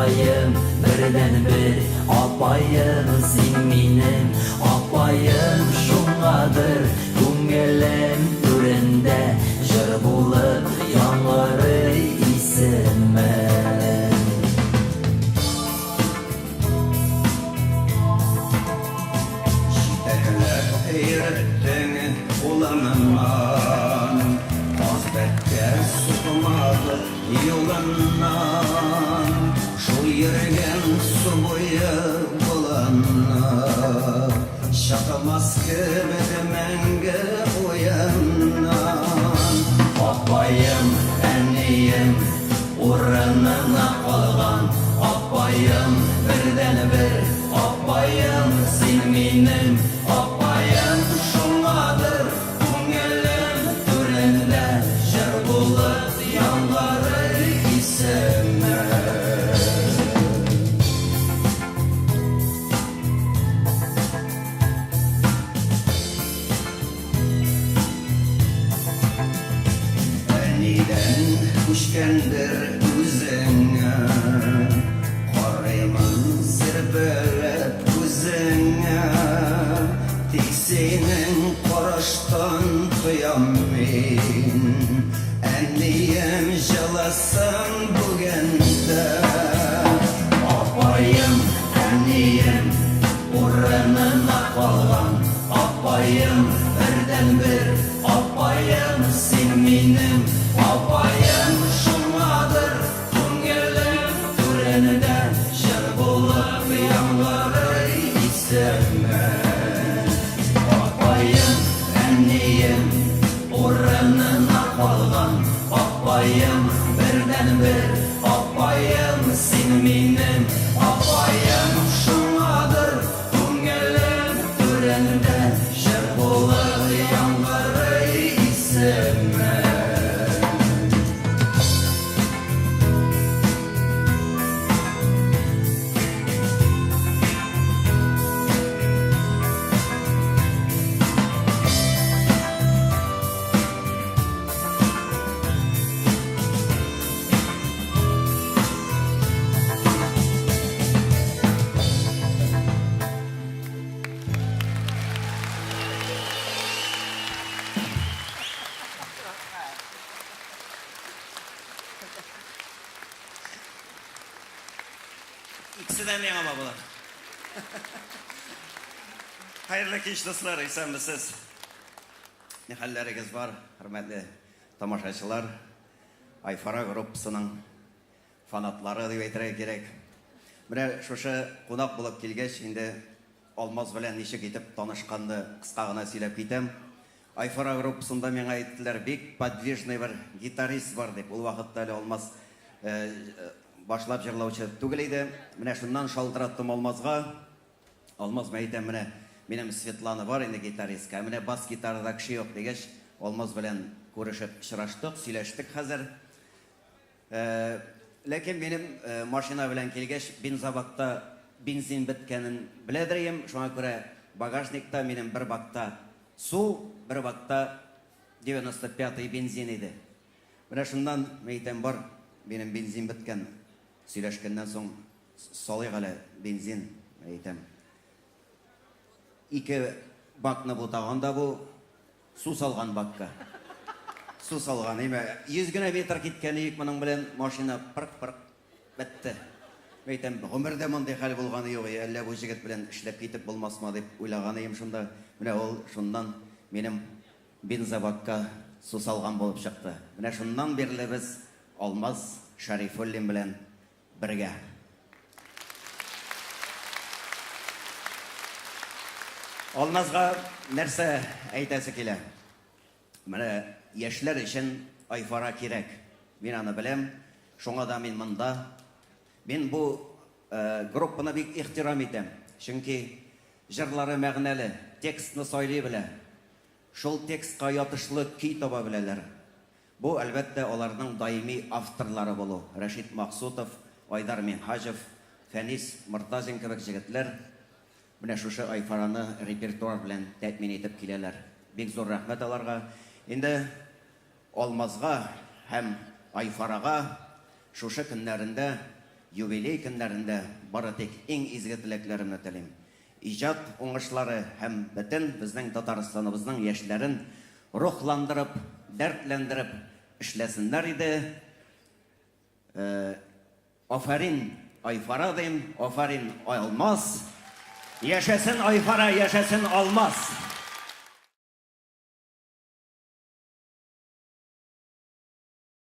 Апаем, бердәнбер апаем, син минем апаем, шуңадыр күңелем түрендә җыр булып яңгырый исемең. Җитәкләп өйрәттең кулыңнан, Каз бәбкә сукмады юлыннан. Шул йөргән су буе болыны Чыкмас кебек мәңге уеннан. Апаем, әнием урынына калган Апаем, бердәнбер апаем, син минем апаем, шуңадыр күңелем түрендә җыр булып яңгырый исемең. Әнидән күчкәндер үзеңә, Карыймын сирпелеп күзеңә. Тик синең караштан тоям мин Әнием җылысын бүген дә. Апаем, әнием урынына калган Апаем, бердәнбер апаем, син минем апаем, шуңадыр күңелем түрендә җыр булып яңгырый исемең. Апаем, әнием урынына калган Апаем, бердәнбер апаем, син минем апаем, шуңадыр күңелем түрендә җыр булып яңгырый исемең. Икесе дә миңа бабалар. Хәерле кич, дуслар, исәнмесез. Ни хәлләрегез бар, хөрмәтле тамашачылар? Айфара группасының фанатлары дип әйтергә кирәк. Менә шушы кунак булып килгәч, инде Алмаз белән ничек итеп танышканны кыска гына сөйләп китәм. Айфара группасында миңа әйттеләр, бик подвижный бер гитарист бар дип. Ул вакытта әле Алмаз башлап җырлаучы түгел иде. Менә шуннан шалтыраттым Алмазга. Алмаз, мин әйтәм, менә минем Светлана бар инде гитаристка, ә менә бас гитарада кеше юк дигәч, Алмаз белән күрешеп очраштык, сөйләштек хәзер. Ләкин минем машина белән килгәч, бензобакта бензин беткәнен беләдер идем, шуңа күрә багажникта минем бер бакта су, бер бакта 95 бензин иде. Менә шуннан, мин әйтәм, бар, минем бензин беткән. Сөйләшкәннән соң салыйк әле бензин, мин әйтәм. Ике бакны бутаган да бу, Су салган бакка. Су салган, әйме. 100 генә метр киткән идек моның белән, машина пырк-пырк бетте. Мин әйтәм, гомердә мондый хәл булганы юк, әллә бу җегет белән эшләп китеп булмасма дип уйлаган идем шунда. Менә ул шуннан минем бензобакка су салган булып чыкты. Менә шуннан бирле без Алмаз Шәрифуллин белән бергә. Алмазга нәрсә әйтәсе килә? Менә яшьләр өчен Айфара кирәк. Мин аны беләм. Шуңа да мин монда. Мин бу группаны бик ихтирам итәм. Чөнки җырлары мәгънәле, текстны сайлый белә. Шул текстка ятышлы көй таба беләләр. Бу, әлбәттә, аларның даими авторлары булу, Рәшит Максутов, Айдар Минһаҗев, Фәнис Мортазин кебек җегетләр менә шушы Айфараны репертуар белән тәэмин итеп киләләр. Бик зур рәхмәт аларга. Инде Алмазга һәм Айфарага шушы көннәрендә. юбилей көннәрендә бары тик иң изге теләкләремне телим. Иҗат уңышлары һәм бөтен безнең Татарстаныбызның яшьләрен рухландырып, дәртләндереп эшләсеннәр иде. Афәрин, Айфара дим, афәрин, Алмаз! Яшәсен Айфара, яшәсен Алмаз!